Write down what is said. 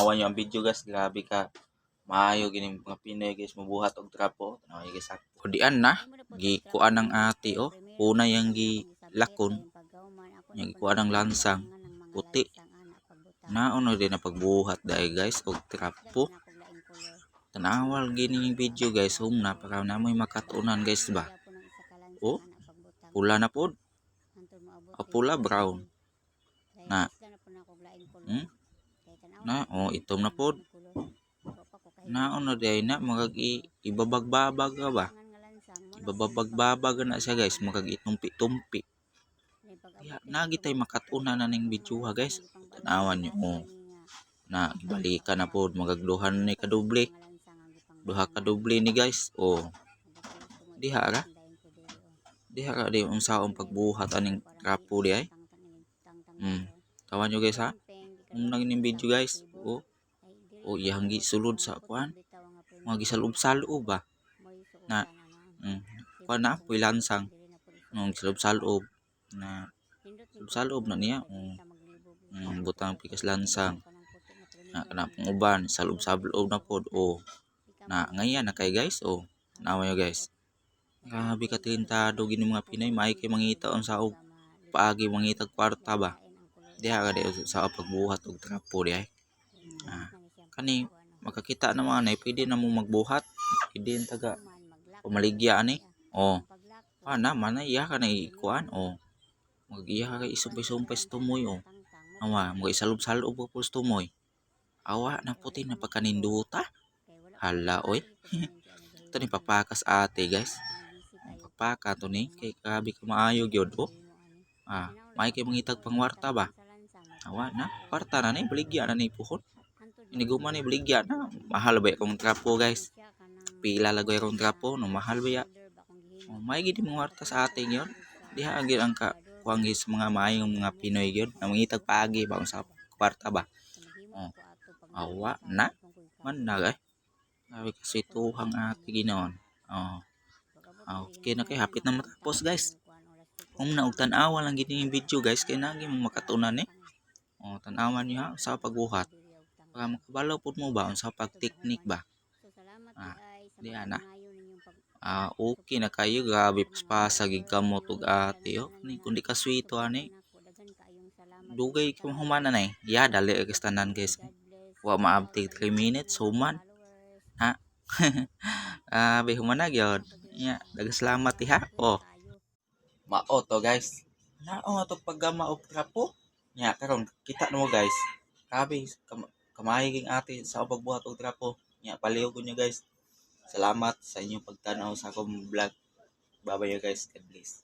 Tanawan nyo ang video, guys, grabe ka maayo gini mga Pinoy, guys, mabuhat og trapo. Tanawan nyo, guys, ha. O dian na gikuan ang ate, oh, una yang gilakon nya gikuan ang lansang puti. Naon na din na pagbuhat dai, guys, og trapo. Tanawal gini yung video, guys, hum na para namoy makatunan, guys, ba. Oh, pula na pod. O, pula brown na. Na, oh, itom na pod. Naon na diay na magag ibabagbabag ka ba, ibabagbabag na siya, guys, magag itumpi-tumpi. Ya, nagi tay makatunan na ning video ha, guys. Tanawan nyo, oh. Na gibalikan na pod, magagduhan ni kadoble, duha ka doble ni, guys, oh. Diha ra, diha ra di unsaon pagbuhat aning trapo di ay. Tawan nyo, guys, ha. Unang ning video, guys, oh. Oh, iyang gisulod sa kuan, mga gisalob-salob ba na. Kuan na puy lansang no, gisalob-salob na, salob na niya, oh. Butang pikas lansang na kana pong uban, salob-salob na pod, oh. Na ngayan na kay, guys, oh. Nawa nyo, guys, grabe ka talentado gini mga Pinoy. Maay kay mangita unsa og paagi mangitag kwarta ba. Diha ka di sa pagbuhat og trapo di ay. Ah, kani makakita na mga nay, pwede na mo magbuhat, pwede taga pamaligya ani, oh. Ana man iya ka na ikuan, oh. Mag-iya ka isumpay-sumpay sa tumoy, oh. Awa mga isalob-salob pa sa tumoy. Awa na puti na pagkaninduta. Hala oy. Ito ni papakas ate, guys. Papaka to ni kay grabe ka maayo gyud, oh. Ah, may kay mangitag pangwarta ba. Awa na kwarta na ni, baligya na ni puhon. Iniguma ni baligya na. Mahal ba akong trapo, guys? Pila lagoy akong trapo no, mahal ba ya? Oh, may gid mong warta sa ating yon. Diha gyud ang ka kuang sa mga maayong mga Pinoy gyud na mangitag paagi ba sa kwarta ba. Oh, awa na man na ay. Grabe kasi tuhang ate ginoon. Oh. Okay na kay hapit na matapos, guys. Kung na og tan-awa lang gid yung video, guys, kay nagi mo makatunan eh. Oh, tan-awan niyo ha sa pagbuhat. Para makabalaw pud mo ba unsa pag-technique ba. Ah, diha na. Ah, okay na kayo, grabe paspasa gid kamot og ate, oh. Ni kun di ka swito ani. Dugay ka human na eh. Ya, dali ka tanan, guys. Wa maabti 3 minutes human. Ha? Ah, be human na gyud. Ya, daghang salamat ha. Oh. Mao to, guys. Nao nga to paggama og trapo. Nya karon kita namo, guys. Grabe kamay ging ate sa pagbuhat og trapo. Nya palihog nyo, guys. Salamat sa inyong pagtanaw sa akong vlog. Bye bye, guys. God bless.